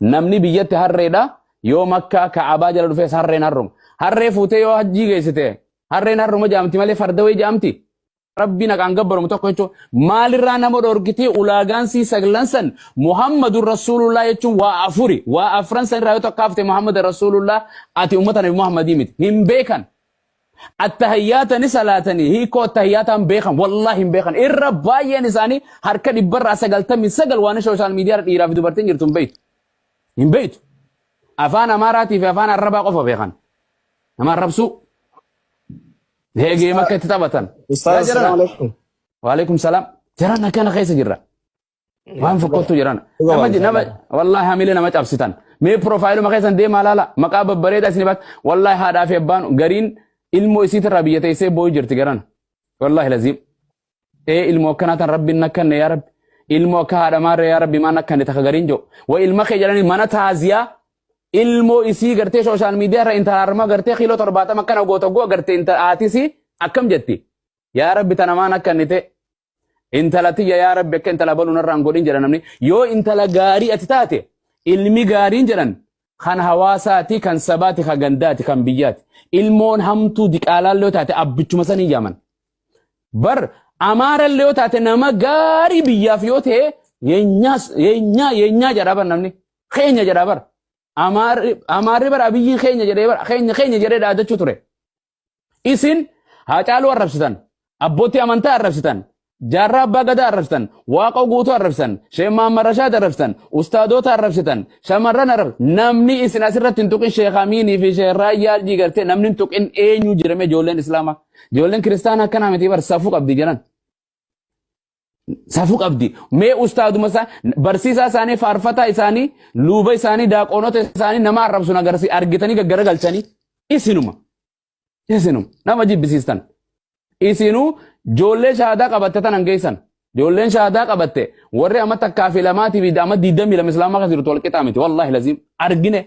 Namni biyyatti harreedha. Yoo Makkaa Ka'abaa jala dhufees harreen harruma. Harree fuutee yoo hajjii geessite harreen harruma jaamti malee farda wayii jaamti. Rabbiin haqaan gabbaramu tokko jechuun maalirraa nama dhorkitee ulaagaan sii saglan san Muhammadun Rasuulullah jechuun waa afuri. Waa afran san irraa yoo tokko hafte Muhammad Rasuulullah ati ummata Nabi Muhammadii miti. Hin beekan. Attahiyyaata ni salaatanii hiikoo attahiyyaataan beekan wallaahi hin beekan. Irra baay'een isaanii harka dhibbarraa 99 waan sooshaal miidiyaa dhiiraa fi dubartiin jirtu hin beektu. Hin beektu. Afaan Amaaraatii fi afaan Arabaa qofa beekan. Nama arrabsuu. Heegee makka itti taphatan. Ustaaz, Yaa jarana. assalamu alaikum. Waalaikum salaam. Jaran akkana keessa jirra. Waan fokkottu jiran. Dhuga Nama waan nama wallahi hamilee nama cabsitan. Mee piroofaayiluma keessan deemaa laala. Maqaa babbareedaa isin baat. Wallahi haadhaa fi abbaan gariin ilmoo isiitirraa biyya teessee boo'u jirti garana. Wallahi laziim. Ee ilmoo akkanaa tan rabbiin nakkanne yaa rabbi. Ilmoo akka haadha maarree yaa rabbi maan nakkanne takka gariin jiru. Wa ilma kee jedhanii mana taaziyaa ilmoo isii gartee sooshaal miidiyaa irra intala harma gartee kiiloo 70 akkana goota goo gartee intala haatisii akkam jetti. Yaa rabbi tana maan akkanni ta'e. Intala tiyya yaa rabbi akka intala baluu narraan godhin jedha namni. Yoo intala gaarii ati taate ilmi gaariin jedhan kan hawaasaati, kan sabaati, kan gandaati, kan biyyaati. Ilmoon hamtuu diqaalaallee yoo taate abbichuma sanii yaaman. Bar amaarallee yoo taate nama gaarii biyyaaf yoo ta'e yeenyaas yeenyaa yeenyaa jedha bar namni. Keenya jedha bar. Amaarri bar Abiyyiin keenya jedhee bar keenya keenya jedhee dhaadachuu ture. Isin Haacaaluu arrabsitan, abbootii amantaa arrabsitan, Jaarraa Abbaa Gadaa arrabsitan, Waaqoo Guutuu arrabsitan, Sheekh Mahammad Rashaad arrabsitan, ustaadoota arrabsitan, shamarran arrabsitan. Namni isin asirratti hin tuqin Sheekh Amiinii fi Sheekh Raayyaa Aljii gartee namni hin tuqin eenyu jedhamee ijoolleen Islaamaa. Ijoolleen kiristaanaa akkanaa miti bar safuu qabdi jedhan. Safuu qabdi. Mee ustaaduma isaa barsiisaa isaanii faarfataa isaanii luuba isaanii daaqoonota isaanii nama arrabsun agarsi argitanii gaggaragalchanii isinuma. Isinuma nama jibbisiistan. Isinuu ijoollee shahaadaa qabatte tanan geessan. Ijoolleen shahaadaa qabatte warri amma takkaa fi lamaatii fi amma 22 islaamaa keessa jirtu wal qixaa miti. Wallaahi laziim argine.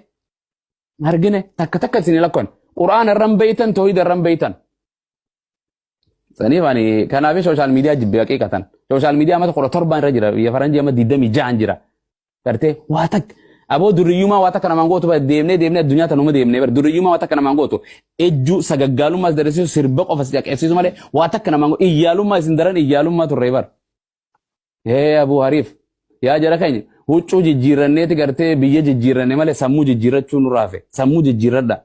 Argine takka takka isin lakkoon. Qur'aana irran beeytan toohida irran beeytan. Saniif ani kanaaf sooshaal miidiyaa jibbe haqiiqatan. Sooshaal miidiyaa amata 17 irra jira. Biyya faranjii amma 26 jira. Gartee waa takka aboo duriyyummaa waa takka namaan gootu bara deemnee deemnee addunyaa tanuma deemnee bara duriyyummaa waa takka namaan gootu. Ejjuu sagaggaalummaa si darasiisu sirba qofa si caqeessisu malee waa takka namaan gootu. Iyyaalummaa isin daran iyyaalummaa turre bara. Hee Abuu Hariif yaa jara keenya huccuu jijjiirranneeti gartee biyya jijjiirranne malee sammuu jijjiirrachuu nurraa hafe sammuu jijjiirradha.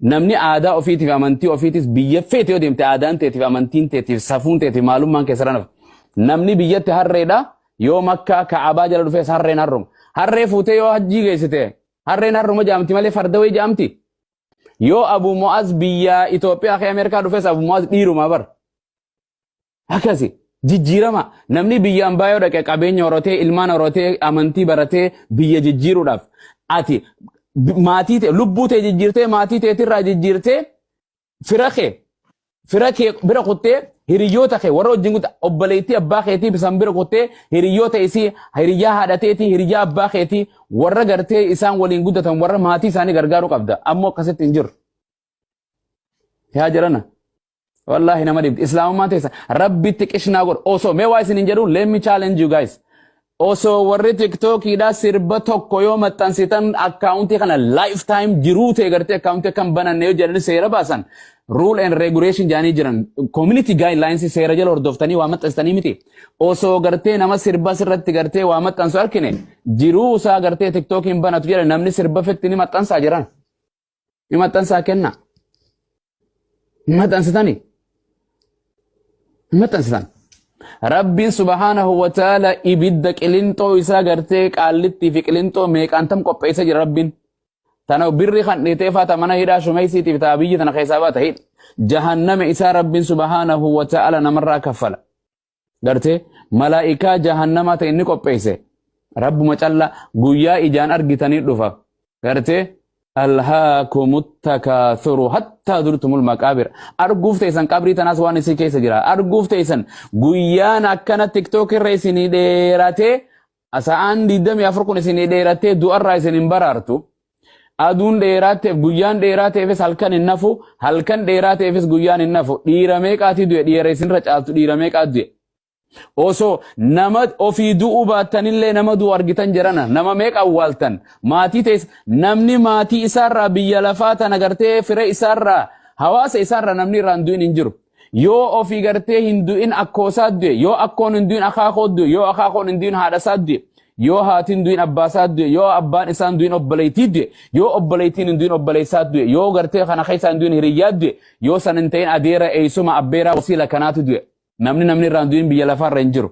Namni aadaa ofiitiif amantii ofiitis biyya feete yoo deemte aadaan teetiif amantiin teetiif safuun teetiif maalummaan keessa ranafa. Namni biyyatti harreedha yoo Makkaa Ka'abaa jala dhufees harreen harruma. Harree fuutee yoo hajjii geessite harreen harruma jaamti malee farda wayii jaamti. Yoo Abuu Mu'az biyya Itoophiyaa kee Ameerikaa dhufees Abuu Mu'az dhiirumaa bara. Akkasi jijjiirama namni biyya ambaa yoo dhaqe qabeenya horatee ilmaan horatee amantii baratee biyya jijjiiruudhaaf ati maatii ta'e lubbuu ta'e jijjiirtee maatii teetirraa jijjiirtee fira kee bira kuttee hiriyoota kee warra wajjin kutte obboleettii abbaa keetii bisan bira kuttee hiriyoota isii hiriyyaa haadha teetii hiriyyaa abbaa keetii warra gartee isaan waliin guddatan warra maatii isaanii gargaaruu qabda ammoo akkasitti hin jiru. Yaa jarana. Wallahi nama dhibdi. Islaamummaan teessa rabbitti qishnaa godhu. Osoo mee waa isin hin jedhu let me challenge you guys. Osoo warri tiktookiidhaa sirba tokko yoo maxxansitan akkaawuntii kana lifetime jiruu ta'e gartee akkaawuntii akkam bananne yoo jedhanii seera baasan rule and regulation jedhanii jiran community guidelines seera jala hordoftanii waa maxxansitanii miti. Osoo gartee nama sirba sirratti gartee waa maxxansu argine jiruu isaa gartee tiktookiin banatu jedhan namni sirba fetti ni maxxansaa jiran. Ni maxxansaa kenna. Ni maxxansitani. Ni maxxansitan. Rabbiin subhaanahu wa ta'ala ibidda qilinxoo isaa gartee qaallittii fi qilinxoo meeqaan tam qopheessa jira Rabbiin. Tana birri kan dhiitee faata mana hidhaa shumeeysiitiif ta'a biyyi tana keessaa baata hidhi. Jahannama isaa Rabbiin subhaanahu wa ta'ala namarraa kaffala. Gartee malaa'ikaa jahannamaa ta'e inni qopheesse rabbuma calla guyyaa ijaan argitanii dhufa. Gartee alhaakumu takaathuru hattaa zurtumul maqaabir arguuf teessan qabrii tanaas waan isin keessa jira arguuf teessan guyyaan akkana tiktook irra isinii dheeratee sa'aan 24 kun isinii dheeratee du'arraa isin hin baraartu. Aduun dheeraa ta'eef guyyaan dheeraa ta'eefis halkan hin nafu halkan dheeraa ta'eefis guyyaan hin nafu dhiira meeqaati du'e dhiira isinirra caaltu dhiira meeqaati du'e. Osoo nama ofii du'uu baattanillee nama du'u argitan jedhana. Nama meeqa awwaaltan? Maatii teessa namni maatii isaarraa biyya lafaa tana gartee fira isaarraa hawaasa isaarraa namni irraa hin du'in hin jiru. Yoo ofii gartee hin du'in akkoosaa du'e, yoo akkoon hin du'in akaakoo du'e, yoo akaakoon hin du'in haadhasaa du'e, yoo haati hin du'in abbaasaa du'e, yoo abbaan isaa hin du'in obboleettii du'e, yoo obboleettiin hin du'in obboleessaa du'e, yoo gartee kana keessaa hin du'in hiriyyaa du'e, yoo san hin ta'in adeera eessuma abbeeraa wasiila kanaatu du'e. Namni namni irraa hin du'in biyya lafaarra hin jiru.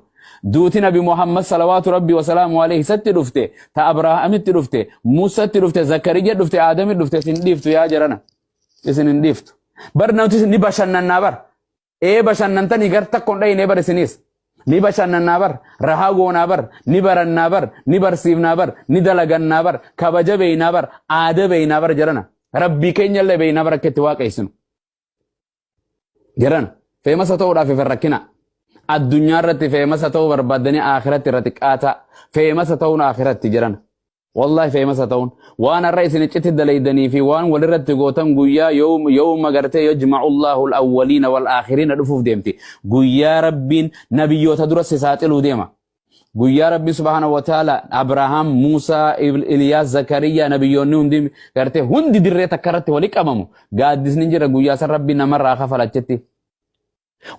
Duuti Nabi Muhammad salawaatu Rabbi wasalaamu alayhi isatti dhufte, ta Abrahaamitti dhufte, Muusatti dhufte, Zakariya dhufte, Aadamitti dhufte isin dhiiftu yaa jarana. Isin hin dhiiftu. Bar namti ni bashannannaa bar. Ee bashannantanii gar takko hin dhayinee bar isinis. Ni bashannannaa bar, rahaa goonaa bar, ni barannaa bar, ni barsiifnaa bar, ni dalagannaa bar, kabaja beeynaa bar, aada beeynaa bar jarana. Rabbii keenyallee beeynaa bar akka itti waaqeessinu. Jarana famous ta'uudhaaf hin rakkina. Addunyaa irratti famous ta'uu barbaaddanii akhiratti irra xiqqaata. Famous ta'uun akhiratti jarana. Wallahi famous ta'uun waan har'a isin iccitti dalaydanii fi waan walirratti gootan guyyaa yawma gartee yajma'u Allahu al-awwaliina wal-aakhiriina dhufuuf deemti. Guyyaa Rabbiin nabiyyoota dura si saaxiluu deema. Guyyaa Rabbi subhaanahu wa ta'ala Abrahaam, Muusaa, Iliyaas, Zakariyaa nabiyyoonni hundi gartee hundi dirree takka irratti wali qabamu. Gaaddisni jira guyyaa san Rabbi namarraa kafala achitti.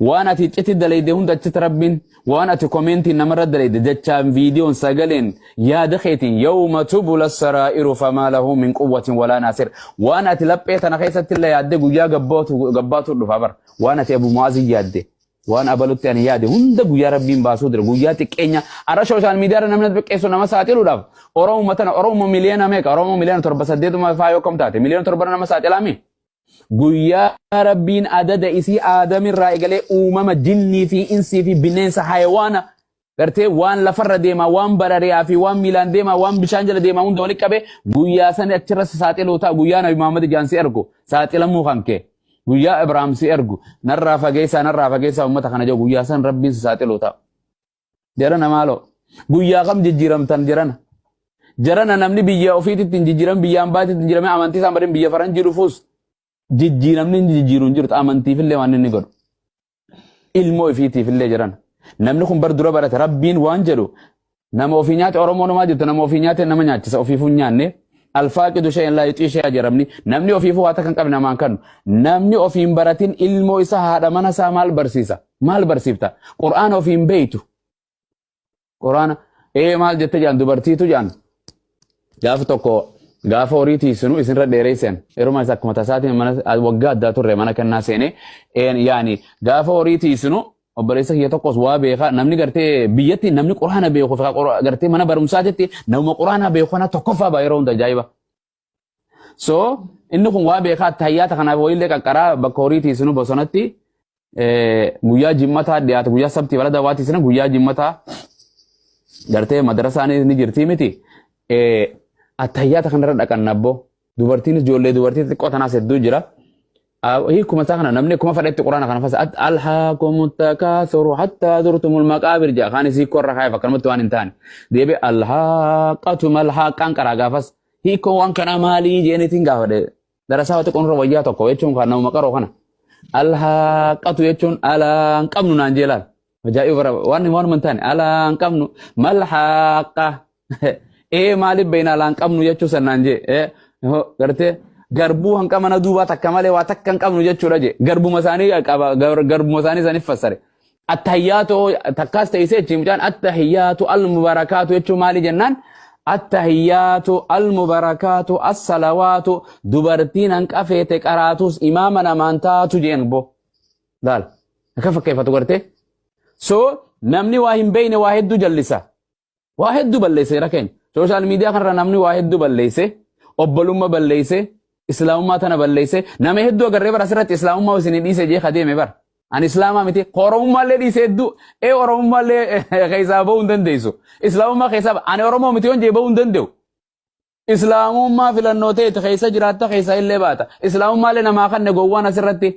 Waan ati iccitti dalayde hunda achitti Rabbiin waan ati komeentiin namarra dalayde jechaan viidiyoon sagaleen yaada keetiin yawma tubula saraa'iru famaa lahu min quwwatin walaa naasir. Waan ati laphee tana keessatti illee yaadde guyyaa gabbaatu dhufa bar. Waan ati Abu Mu'aazii yaadde. Waan abalutti ani yaade hunda guyyaa Rabbiin baasuu dira guyyaa xiqqeenya arra social media irra namni xiqqeessu nama saaxiluudhaaf Oromuma tana Oromuma miliyoona meeqa Oromoo miliyoona torba saddeetuma faa yoo kam taate miliyoona torba nama saaxilaami guyyaa Rabbiin adada isii aadamirraa eegalee uumama jinnii fi insii fi bineensa hayawaana gartee waan lafarra deemaa waan barari'aa fi waan miilaan deemaa waan bishaan jala deemaa hunda walitti qabee guyyaa sani achirra si saaxiluu ta'a guyyaa Nabi Muhammad ijaan si ergu saaxilamuu kan kee guyyaa Ibraahim si ergu narraa fageessaa narraa fageessaa uummata kana jedhu guyyaa san Rabbiin si saaxiluu ta'a. Jarana maaloo guyyaa kam jijjiiramtan jarana jarana namni biyya ofiititti hin jijjiiram biyya ambaatitti hin jijjiirame amantii isaan badin biyya faranjii dhufuus jijjiiramni inni jijjiiru hin jirtu amantiifillee waan inni godhu. Ilmoo ifiitiifillee jiran. Namni kun bar dura barate rabbiin waan jedhu nama ofii nyaate Oromoo namaa jirtu nama ofii nyaate nama nyaachisa ofiifuu hin nyaanne alfaaqidu shay'an laa yuxii shay'a jedhamni namni ofiifuu waa takka hin qabne namaan kannu namni ofiin baratin ilmoo isaa haadha mana isaa maal barsiisa maal barsiifta qur'aana ofiin beeytu Quraana ee maal jette jedhan dubartiitu jedhan gaafa tokko gaafa horii tiisinu isinirra dheereessan yeruma isa akkuma tasaatiin mana waggaa addaa turre mana kennaa seenee een yaani gaafa horii tiisinu obboleessa kiyya tokkos waa beeka namni gartee biyyatti namni quraana beeku fi gartee mana barumsaatitti namuma quraana beeku kana tokkoffaa baa yeroo hunda ajaa'iba. So inni kun waa beekaa attahiyyaata kanaaf wayiillee qaqqaraa bakka horii tiisinu bosonatti guyyaa jimmataa dhiyaate guyyaa sabtii balada waa tiisina guyyaa jimmataa gartee madarasaan ni jirtii miti attahiyyaata kanarra dhaqanna abbo dubartiin ijoollee dubartii xixiqqoo tanaas hedduu jira. Hiikuma isaa kana namni akkuma fedhetti quraana kana fasa alhaakumu takaasuru hattaa zurtumul maqaabir jedha kaan isii korra kaayef akkanumatti waan hin taane deebi alhaaqatu malhaaqaan qaraa gaafas hiikoo waan kanaa maalii jeenitiin gaafadhe darasaa wati qonurra wayyaa tokko jechuun kan namuma qaroo kana alhaaqatu jechuun alaan qabnu naan jeelaan ajaa'iba bara waan waanuma hin taane alaan qabnu malhaaqa ee maaliif beeyna alaan qabnu jechuu san naan jee ee gartee garbuu hanqa mana duubaa takka malee waa takka hin qabnu jechuudha jee garbuma isaanii qaba garbuma isaanii saniif fassare attahiyyaatu takkaas ta'isee jechi mucaan attahiyyaatu almubarakaatu jechuun maali jennaan attahiyyaatu almubarakaatu assalawaatu dubartiin hanqa feete qaraatus imaama namaan taatu jeen bo laal akka fakkeeffatu gartee so namni waa hin beeyne waa hedduu jallisa Waa hedduu balleesse jara keenya. Social media kanarra namni waa hedduu balleesse, obbolummaa balleesse, islaamummaa tana balleesse, nama hedduu agarree bara asirratti islaamummaa isin dhiise jee kadeeme bara. Ani islaamaa miti, oromummaa illee dhiise hedduu, ee oromummaa illee keessaa bahuu hin dandeessu. Islaamummaa keessaa ani oromoo miti yoon jee bahuu hin danda'u. Islaamummaa filannoo ta'eeti keessa jiraatta keessa illee baata. Islaamummaa illee namaa kanne gowwaan asirratti.